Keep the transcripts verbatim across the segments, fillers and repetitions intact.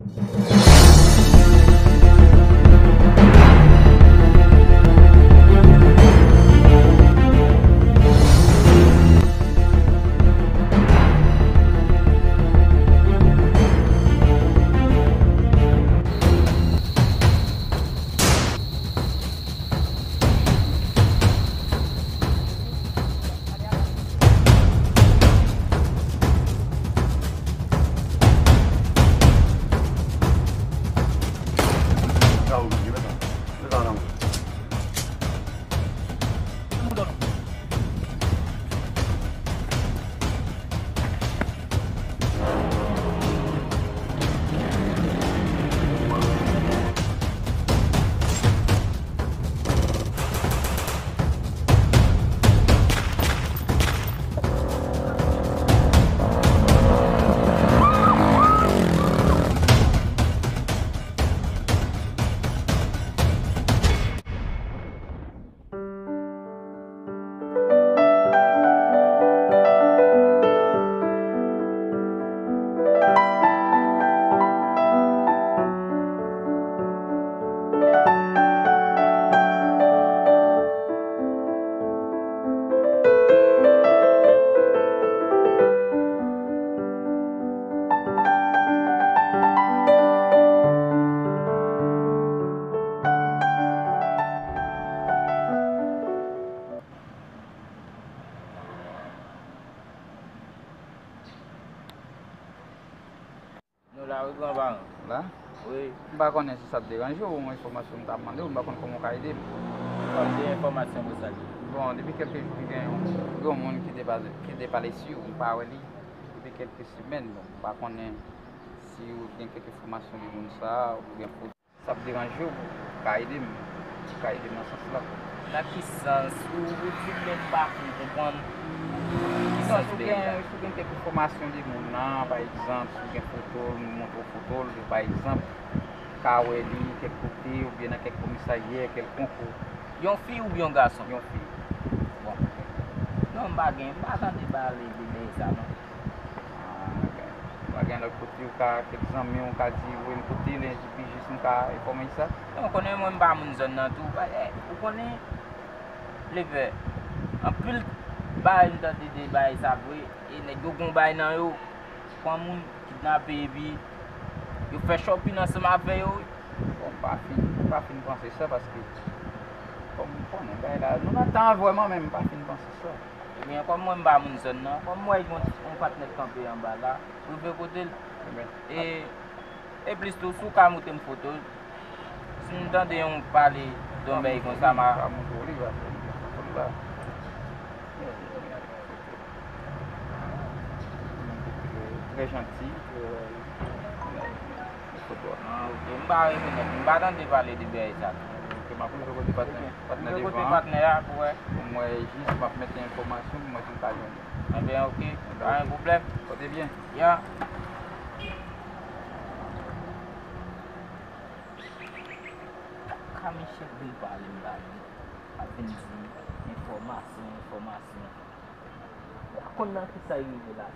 Nou la wi, gran paran. La? Wi. M pa konnen si sa ap deranje w, yon enfòmasyon m ta mande w, m pa konn kòman w ka ede m. Bon, se enfòmasyon pou sa l ye. Bon, depi kèlke jou, gen yon, yon moun ki te pale, ki te pale sou ou, m pa wè li depi kèlke semèn. Bon, m pa konnen si w gen kèk enfòmasyon de moun sa a, ou gen foto. Sa ap deranje w, ou ka ede m, ou ka ede m nan sans la. Nan ki sans? Ou, ou di m, men m pa fin konprann. Ki sans ou gen, si w gen kèk enfòmasyon de moun nan, pa egzanp, si w gen foto l, nou montre w foto l, pa egzanp, ou ka wè li kèk kote, oubyen nan kèk komisarya kèlkonk. Yon fi oubyen yon gason? Yon fi. Bon. Non, m pa gen, m pa tande pale de bagay sa, non. Ah, ok. Pa gen lòt kote ou ka, kèk zanmi w ka di, voye m kote l, enpi jis m ka enfòme sa? Non, ou konnen mwen m pa moun zòn nan tou. Ou konnen, Lepè, anpil bagay m tande de bagay sa vre, e nèg yo gon bagay nan yo, pran moun, kidnape, epi yo fè shopping ansanm avè yo, wi. Bon, m pa fin, m pa fin panse sa, paske, kòm m konnen bagay la, nou nan tan vrèman, men m pa fin panse sa. Ebyen, kòm mwen m pa moun zòn nan, kòm m wè yon, yon patnè k kanpe anba la, rive kote l. Ebyen, e, e plis tou, si w ka montre m foto l, si m tande yon pale de yon bagay konsa, m a. Ka montre w li, va fè li, fè l la. Trè janti. Foto a. Ah, ok. M pa rekonèt. M pa tande pale de bagay sa. Ok, m ap rive kote patnè, patnè devan an. Rive kote patnè a pou wè. Pou m wè jis, m ap mete enfòmasyon pou m wè si m ka jwenn li. Enben, ok. Enben, pa gen pwoblèm. Pote byen. Ya. Kaka Michel vin pale m la, wi. Ap vin di enfòmasyon, enfòmasyon. M pa konn nan ki sa y rive la.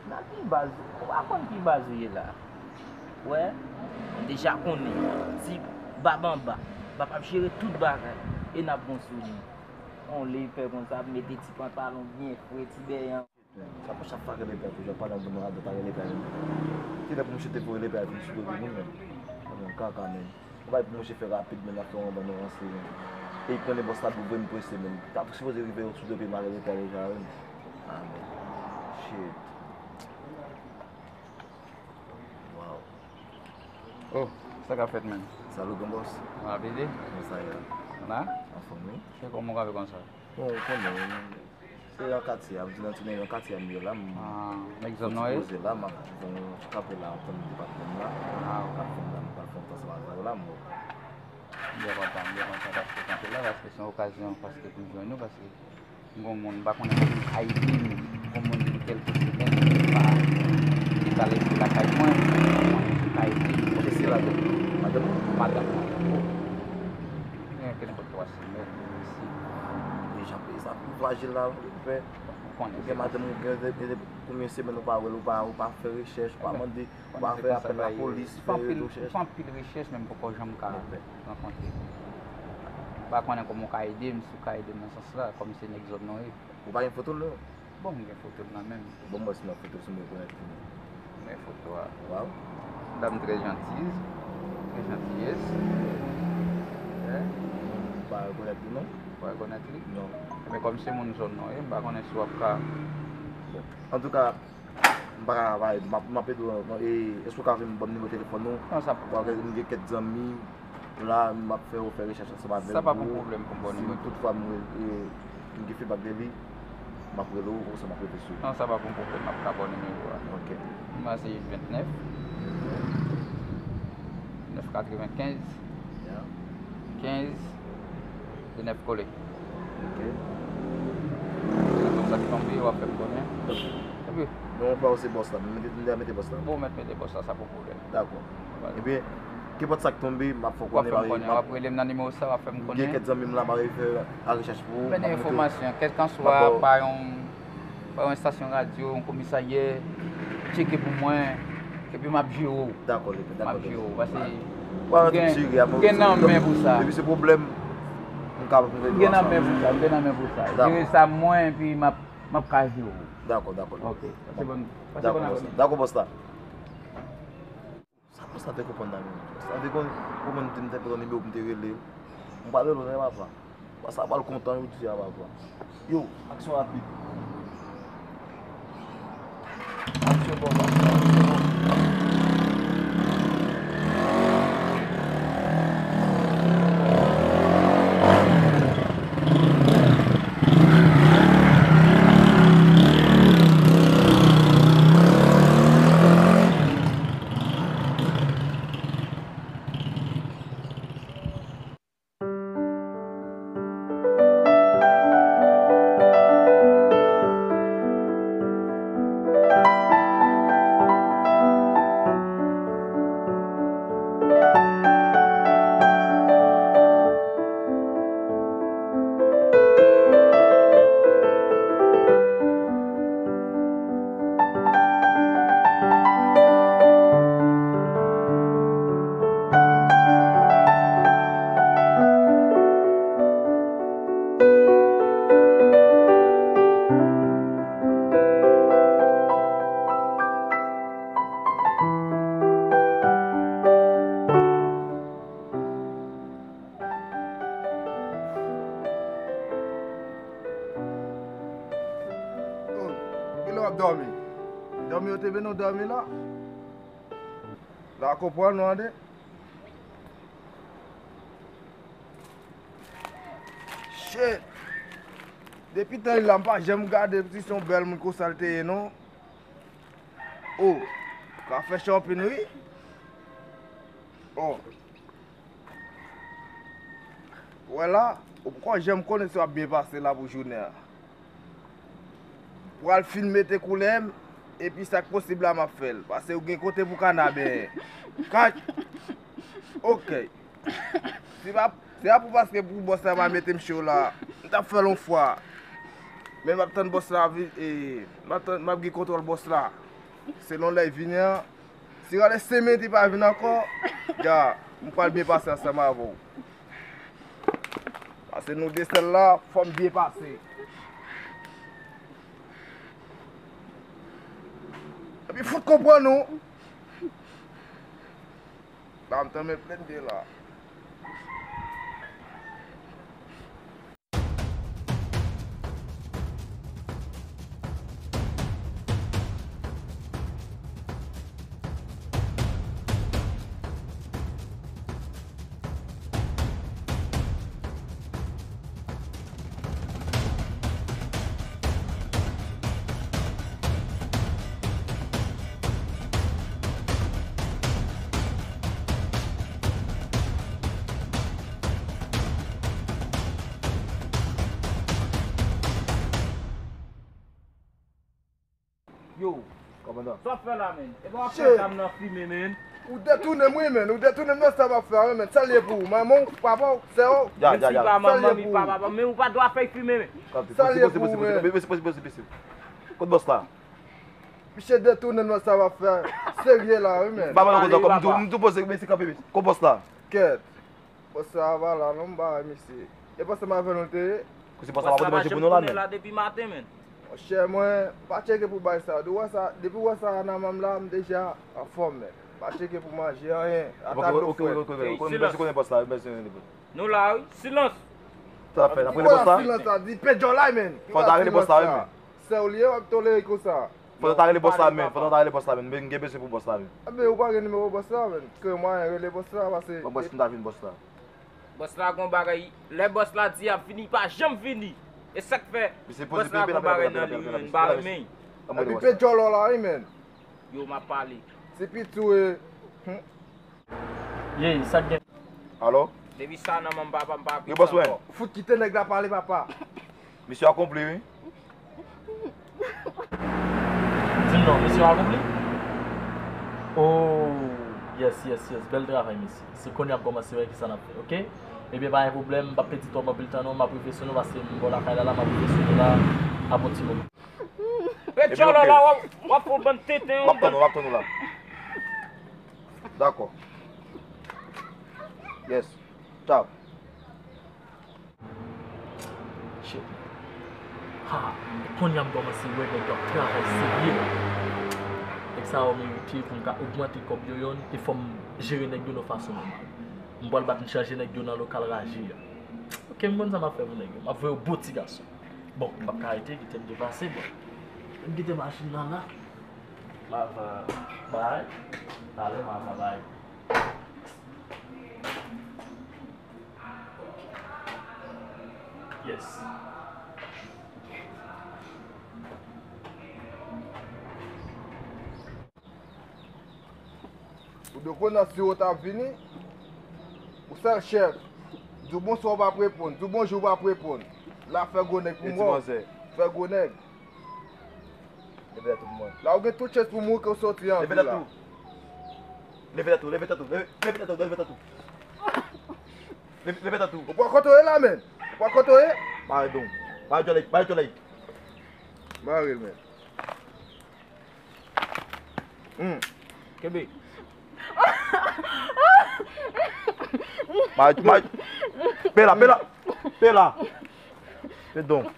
Nan ki baz, ou pa konn ki baz ou ye la. Wè, m deja konnen, si Bab anba, Bab ap jere tout bagay, e n ap bon sou li. On lepè konsa, ap mete ti pantalon byen fre, ti bèy an. Sa pa chak fwa rele pè toujou, pandan moun nan ap pale rele pè. Kilè pou misye te pou rele pè vin sou do moun nan? Kòm yon kaka, men. Ou bay pou misye fè rapid, men l ap fè yon bann ranse, men. E li konnen bòs la pou vre m prese, men. T ap sipoze rive sou do pye m ale repere deja, wi. Ah, men. Shit. Wow. Oh, sa k ap fèt, men? Salut, gran bòs. Bon apeti. Kòman sa ye la? La? Anfòm, wi. Se kòman w kanpe konsa? Bon, ou konnen, se yon katye, ap di nan tounen yon katye a m ye la, m. Ah, nèg zòn nan, wi. Poze la, m ap fè yon ti kanpe la, antann depatman m la. Ah, ok. M ap fè yon, m ap fè yon tan ansanm avè w la, m. M byen kontan, m byen kontan paske w kanpe la, paske se yon okazyon, paske pou m jwenn ou, paske m gon moun, m pa konnen si Ayiti, m gon moun depi kèlke semèn, m pa, li pa leve lakay mwen, m pa konnen si Ayiti. Kote se la, madanm ou? Madanm mwen. Gen kenpòt twa semèn, isi. Deja peyi sa pi frajil la, ou pè. Ou konnen, gen madanm ou, gen, gen, gen, Konbyen semèn ou pa wè l, ou pa, ou pa fè rechèch, ou pa mande, ou pa fè apèl lapolis, fè rechèch? M fè anpil rechèch, men m poko janm ka rankontre. M pa konnen kòman w ka ede m, si w ka ede m nan sans la, kòm se nèg zòn nan w ye. Ou pa gen foto l non? Bon, m gen foto l nan men m. Bon, m wè si m wè foto l, si m rekonèt li. M wè foto a. Waw. Dam trè jantiz, trè jantiyès. Ou pa rekonèt li non? Ou pa rekonèt li? Non. Ebyen, kòm se moun zòn nan w ye, m pa konnen si w ap ka. Bon. Antouka, m pa ka, m ap, m ap ede w, e, èske w ka fè m ban m nimewo telefòn ou? Non, sa pa. Paske m gen kèk zanmi la, m ap fè yo fè rechèch ansanm avèk ou. Sa pa pou pwoblèm pou m ba w nimewo. Si toutfwa m, e, m gen fidbak de li, m ap rele w, konsa m ap rete sou ou. Non, sa pa pou pwoblèm, m ap ka ba w nimewo a. Ok. Nimewo a se vennèf, nèf katrevenkenz, kenz, vennèf kole. Ok. Tout sa k tonbe, w ap fè m konnen. Epi, non, pa ou se bòs la, m mete, m deja mete bòs la. Bon, mèt mete bòs la, sa pa pwoblèm. Dakò. Ebyen, kenpòt sa k tonbe, m ap fè w konnen. W ap fè m konnen, w ap rele m nan nimewo sa, w ap fè m konnen. Gen kèk zanmi m la, m ap fè a rechèch pou ou. Mennen enfòmasyon, kèlkanswa, pa yon, pa yon estasyon radyo, yon komisarya, tcheke pou mwen, epi m ap jere w. Dakò, dakò. M ap jere w, paske m gen, m gen nan men pou sa. Epi se pwoblèm, m ka, m gen nan men pou sa, m gen nan men pou sa. Jere sa mwen, epi m ap, m ap ka jere w. Dakò, dakò. Ok, pase bòn, pase bòn apre midi. Dakò, bòs la. Sa bòs la te konprann la menm? Bòs la te konn konprann m te, m te pran nimewo pou m te rele l. M pral rele w nan papa. Papa sa pral kontan jodi a papa. Yo, aksyon rapid. Aksyon bòs la. Oh, kilè w ap dòmi? Dòmi yo te vin nou dòmi la? La konprann nou ande? Shit! Depi tan li la, m pa janm gade si se yon bèl moun konsa l te ye non. Oh, ka fè chòpin wi. Oh. Wè la, ou poko janm konnen si w ap byen pase la pou jounen an. Pral fin mete koulè m, epi sa k posib la m ap fè l. Paske ou gen kote pou kana benyen. Kat! Ok. Se pa, se pa pou paske pou bòs la pa mete m cho la. M t ap fè l yon fwa. Men m ap tann bòs la vi-, e, m ap tann, m ap gen kontwòl bòs la. Selon lè l vini an, si rale senk minit li pa vin ankò, ya, m pral byen pase ansanm avè w. Paske nou de sèl la, fò m byen pase. Epi fout konprann nou. Ba m tanmen plenn de la. Yo. Kòmandan. Sa w ap fè la, menn? Epa w ap fè zam nan fimen, menn. Ou detounen m wi, menn. Ou detounen m nan sa m ap fè a, wi, menn. Sa l ye pou ou? Manman w, papa w, sè w? Menm si pa manman m, pa papa m, men ou pa dwe fè fimen, menn. Sa l ye pou ou, menn? Kot bòs la? Misye detounen nan sa w ap fè. Serye la, wi, men. Ba, ba, ba, ba, ba, m tou, m tou poze, mesye kanpe, mesye. Kon bòs la. Kèt. Bòs la pa la, non, m pa wè misye. E bòs la m avè nou l te ye? Kote bòs la pa pote manje pou nou la, men. La depi maten, men. Monchè, mwen, m pa tcheke pou bay sa. Depi w wè sa, depi w wè sa nan men m la, m deja anfòm, men. M pa tcheke pou manje, anyen. Ata dlo frèt. Ok, ok, ok, ok. Silans. Mèsi konnen bòs la, mèsi konnen. Nou la, wi. Silans. Sa fè, n ap rele bòs la? Silans la, di pèdi w la, men. Fò ta rele bòs la, wi, men. Sè w li ye, w ap tolere konsa. Fò nou ta rele bòs la, men. Fò nou ta rele bòs la, men. Men gen bezwen pou bòs la, men. Enben, ou pa gen nimewo bòs la, men. Kre mwayen rele bòs la, pase. Bon, bòs, m ta vin bòs la. Bòs la gon bagay. Lè bòs la di ap vini, li pa janm vini. E sa k fè bòs la gon bagay nan li, men, m pa renmen. Epi pe djòlò la, wi, men. Yo, m ap pale. Se piti w ye. Hmm. Ye, sa k gen? Alo? Depi sa nan men m, papa, m pa ap ret ankò. Fout kite nèg la pale, papa. Misyon akonpli, wi. Di m non, misyon akonpli? Oh, yes, yes, yes. Bèl travay, mesye. Se kounye a m kòmanse wè kisa n ap fè, oke? Ebyen, pa gen pwoblèm, m p ap pèdi twòp anpil tan non, m ap rive sou nou, paske m bò lakay la, la, m ap rive sou nou la, ap on ti moman. Ret djòlò la, w ap, w ap fè yon bann tenten, yon bann. M ap tann ou, m ap tann ou la. Dakò. Yes. Tchao. Shit. Ha, e kounye a m kòmanse wè nèg yo ap travay serye. Nèg sa yo merite pou m ka ogmante kòb yo yonn, e fò m jere nèg yo nan fason nòmal. M pral bat m chanje nèg yo nan lokal raje a. Oke, m konn sa m ap fè pou nèg yo. M ap voye yon bon ti gason. Bon, m p ap ka rete, kite m deplase, bon. M kite machin nan la. M ap, euh, bay. Talè, m ap bay. Yes. Ou dwe konnen si w t ap vini, ou sèl chèf. Di w bonswa, w p ap reponn. Di w bonjou, w p ap reponn. La, fè gwo nèg pou mwen. Fè gwo nèg. Leve tèt ou pou mwen. La, ou gen tout chans pou mouri ke w soti an vi la. Leve tèt ou. Leve tèt ou, leve tèt ou, leve, leve tèt ou, leve tèt ou. Leve, leve tèt ou. Ou pran kote w ye la, men. Ou pran kote w ye. Mare don. Mare djòlèy, mare djòlèy. Mare l, men. Hmm. Kenbe. Mare, mare. Pe la, pe la. Pe la. Pe don.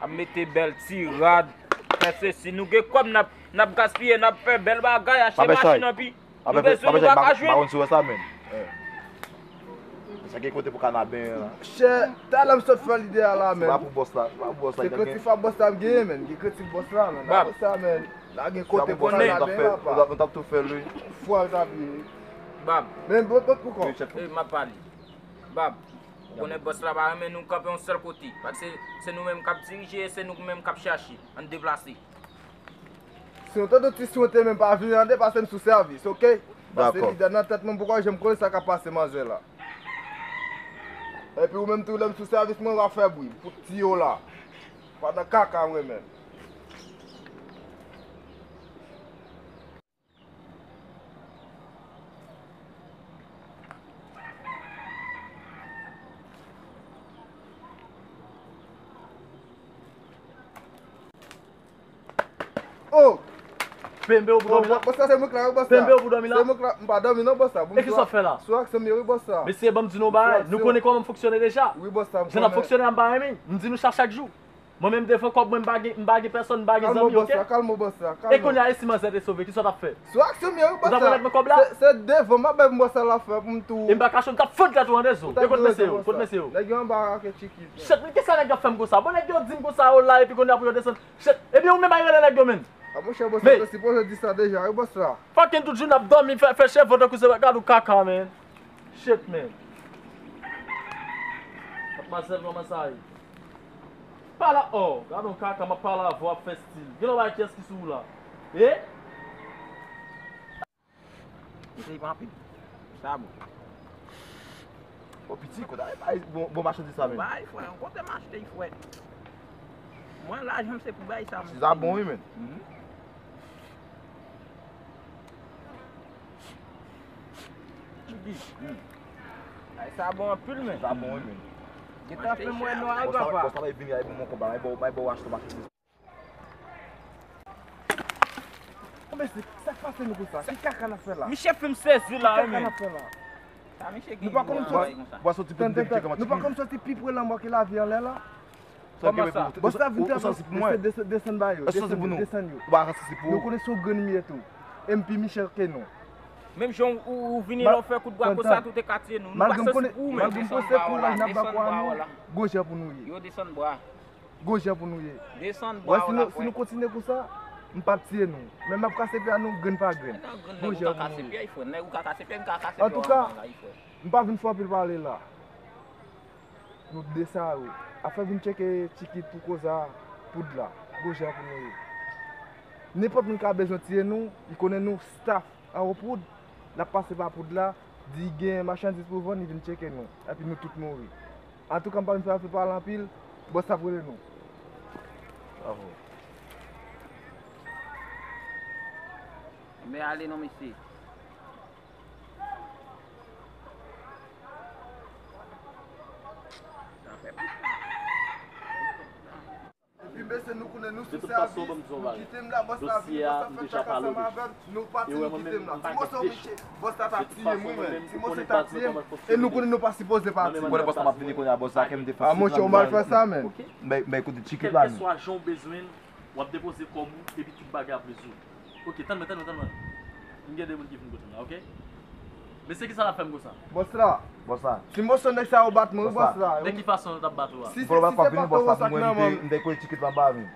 Ap mete bèl ti rad, fè sesi. Nou gen kòb, n ap, n ap gaspiye, n ap fè bèl bagay, achte machin anpi. Nou bezwen, nou pa ka jwenn. Mawon sou sa, men. Sa gen kote pou ka nan benyen la. Chè, talè m sot fè lide a la, men. Se pa pou bòs la, se pa pou bòs la. Se kretif a bòs la m genyen, men. Gen kretif bòs la, men. Bab. Bòs la, men. La gen kote pou ka nan benyen, papa. Nou t ap tou fè l, wi. Fwa l t ap ye. Bab. Men bòt, bòt pou kò. Wi, chèf. E, m ap pale. Bab, ou konnen bòs la pa renmen nou kanpe yon sèl kote. Paske se nou menm k ap dirije, se nou menm k ap chache. Ann deplase. Si w tande ti sou te menm pa vini an de, paske m sou sèvis, oke? Paske lidè nan tèt mwen, poukò jan m konnen sa k ap pase manzè la. Epi ou menm tou, lè m sou sèvis mwen, w ap fè bri pou ti yo la. Pandan kaka mwen menm. Oh! Pembe ou pou dòmi la? Bòs la, se mwen k la, wi, bòs la. Pembe ou pou dòmi la? Se mwen k la, m pa dòmi non, bòs la. E kisa w ap fè la? Sou aksyon m ye, wi, bòs la. Mesye, ban m di nou yon bagay. Nou konnen kòman m fonksyone deja. Wi, bòs la, m konnen. Jan n ap fonksyone a, m pa renmen. M di nou sa chak jou. Mwen menm devan kòb mwen, m pa gen, m pa gen pèsòn, m pa gen zanmi, oke? Kalme w, bòs la, kalme w, bòs la, kalme w. E kounye a, e si manzè te sove, kisa w t ap fè? Sou aksyon m ye, wi, bòs la. Ou t ap remèt mwen kòb la? Se, se devan m ap bay pou bòs la l ap fè pou m tou. E m pa kache w, m t ap fann tèt ou an de zo. E kote mesye yo? Kote mesye yo? Nèg yo anba ake tchiki. Shit, men kisa nèg yo ap fè m konsa? Bon, nèg yo di m konsa yo la, epi kounye a pou yo desann. Shit, ebyen ou menm al rele nèg yo, menm. A, monchè, bòs la te sipoze di sa deja, wi, bòs la. Fucking tout jounen ap dòmi, fè, fè cheve tankou se gad ou kaka, man. Shit, man. Matmwazèl, kòman sa ye? Pale, oh, gad yon kaka, m ap pale avè w, w ap fè stil. Gen lè w bay kiyès ki sou ou la? Eh? Mesye, pa anpil. Sa bon. Bon, piti, kote ay bay bon, bon machandiz sa, men? Bay, frè, kote m achte, frè? Mwen, lajan m se pou bay sa, men. Sa bon, wi, men. Mhm. Ay, sa bon anpil, men. Sa bon, wi, men. Gentan fè m wè nwa wi, papa. Bòs la bay vini, bay bon konba, bay bon, bay bon achte machandiz. Mesye, sa k pase nou konsa? Ki kaka n ap fè la? Misye fè m sezi la wi, men. Ki kaka n ap fè la? Sa misye gen. Nou pa konn soti. Bòs, soti pou nou tcheke kòman. Nou pa konn soti pi pre lanmò ke lavi anlè la. Kòman sa? Bòs la vin travay, desann, desann ba yo, desann yo. Nou konnen se yon grenn miye tou. E m pi michel ke nou. Menm jan ou, ou vini la, ou fè kout bwa konsa, tout e katye nou. Nou pa santi pou ou menm. Malgre m panse kouraj n ap ba kwa nou, gon jan pou nou ye. Yo desann bwa. Gon jan pou nou ye. Desann bwa. Wè, si nou, si nou kontinye konsa, m p ap tiye nou. Men m ap kase pye a nou grenn pa grenn. Gon jan pou nou ye. Antouka, m pa vin fè anpil pale la. Nou de sa yo. Afè vin tcheke tikit pou koza poud la. Gon jan pou nou ye. Nenpòt moun ka bezwen tiye nou, li konnen nou staff anwo poud, l ap pase pa poud la, di gen machandiz pou vann, li vin tcheke nou. Epi nou tout mouri. Antouka, m pa vin fè afè pale anpil, bòs la ap rele nou. Bravo. Men ale non, mesye. Epi mesye, nou konnen nou sou sèvis, nou kite m la, bòs la vini, bòs la fè kaka ansanm avè m, nou pati, nou kite m la. Ti moso, mesye, bòs la ta tiye m wi, men. Ti moso ta tiye m, e nou konnen nou pa sipoze pati. Ou konnen bòs la p ap vini kounye a, bòs la ke m te fè. A monchè, ou mal fè sa, men. M bay, m bay kote tikit la, men. Kèlkeswa jan w bezwen l, w ap depoze kòb ou, epi tout bagay ap rezoud. Ok, tann mwen, tann mwen, tann mwen. M gen de moun ki vin kote m la, ok? Mesye, kisa n ap fè m konsa? Bòs la. Bòs la. Ti moso nèg sa yo bat mwen, wi, bòs la. De ki fason yo t ap bat ou a? Si, si, si se pa toro sak nan men m. M te kole tikit la anba men.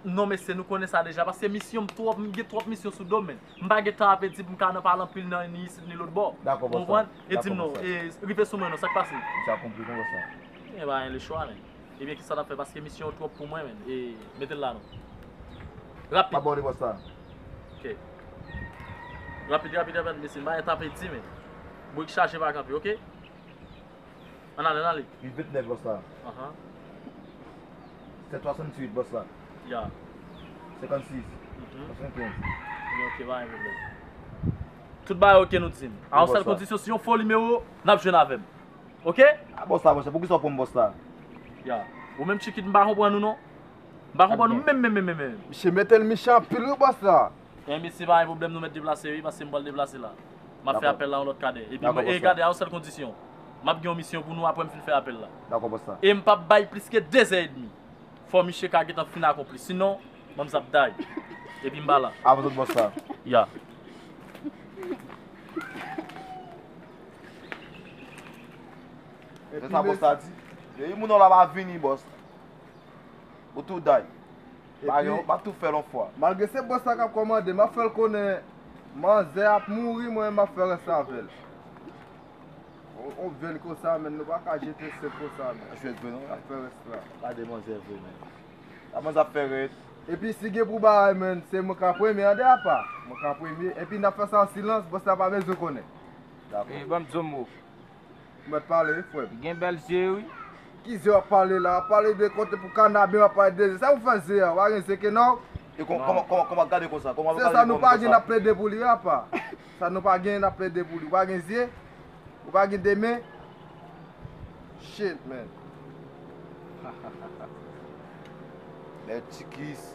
Non, mesye, nou konnen sa deja, paske misyon m twòp, m gen twòp misyon sou do m, men. M pa gen tan ap di pou m ka nan pale anpil nan ni isit ni lòt bò. Dakò, bòs la. Ou konprann? E di m non, e rive sou mwen non, sa k pase? Misye ap konpli non, bòs la. E pa gen lechwa, men. Ebyen, kisa n ap fè? Paske misyon an twòp pou mwen, men. E, mete l la, non. Rapid. Pa bòde bòs la. Ok. Rapid, rapid, rapid, mesye. M pa gen tan ap di, men. Brik chaje pa kanpe, ok? Ann ale, ann ale. Uit vennèf, bòs la. Ahan. Sèt swasanntuit, bòs la. Ya. Senkannsis. Mhm. Swasannkenz. Ok, pa gen pwoblèm. Tout bagay ok, nou di m. A yon sèl kondisyon, si yon fo nimewo, n ap jwenn avè m. Ok? A bòs la, monchè, poukisa w pran m bòs la? Ya. Ou menm Chikit, m pa konprann ou non. M pa konprann ou menm, menm, menm, menm, menm. Misye mete l mechan anpil wi, bòs la. Ebyen, mesye, pa gen pwoblèm, nou mèt deplase wi, paske m pral deplase la. M ap fè apèl la yon lòt kadè. Epi, e, gade, a yon sèl kondisyon. M ap gen yon misyon pou nou apre m fin fè apèl la. Dakò, bòs la. E m p ap bay plis ke de zè edmi. Fò misye ka gentan fin akonpli. Sinon, manmzè ap day. Epi m pa la. Avan tout bòs la. Ya. Se sa bòs la di. Depi moun nan la pa vini, bòs. Ou tou day. Pa gen, pa tou fè l yon fwa. Malgre se bòs la k ap kòmande, m ap fè l konnen manzè ap mouri, mwen m ap fè rès la avè l. On, on vèn konsa, men nou pa ka jete sèl konsa, men. Jwèt vre non. Ap fè rès la. Gade manzè vre, men. Sa manzè ap fè rèd. Epi si gen pou bagay, men, se mwen ka premye an de apa. Mwen ka premye. Epi n ap fè sa an silans, bòs la pa bezwen konnen. Dakò. E, ban m di w mo. Ou mèt pale wi, frè m. Gen bèl zye wi. Ki zye w ap pale la? W ap pale de kote pou kanabe, w ap pale de zye. Sa pou fè zye a? W pa gen zye ke non? E kò-, kòman, kòman, kòman gade konsa? Kòman gade konsa? Se sa nou pa gen n ap plede pou li, apa. Sa nou pa gen n ap plede pou li. Ou pa gen zye? Ou pa gen de men? Shit, man. Bèl ti kis.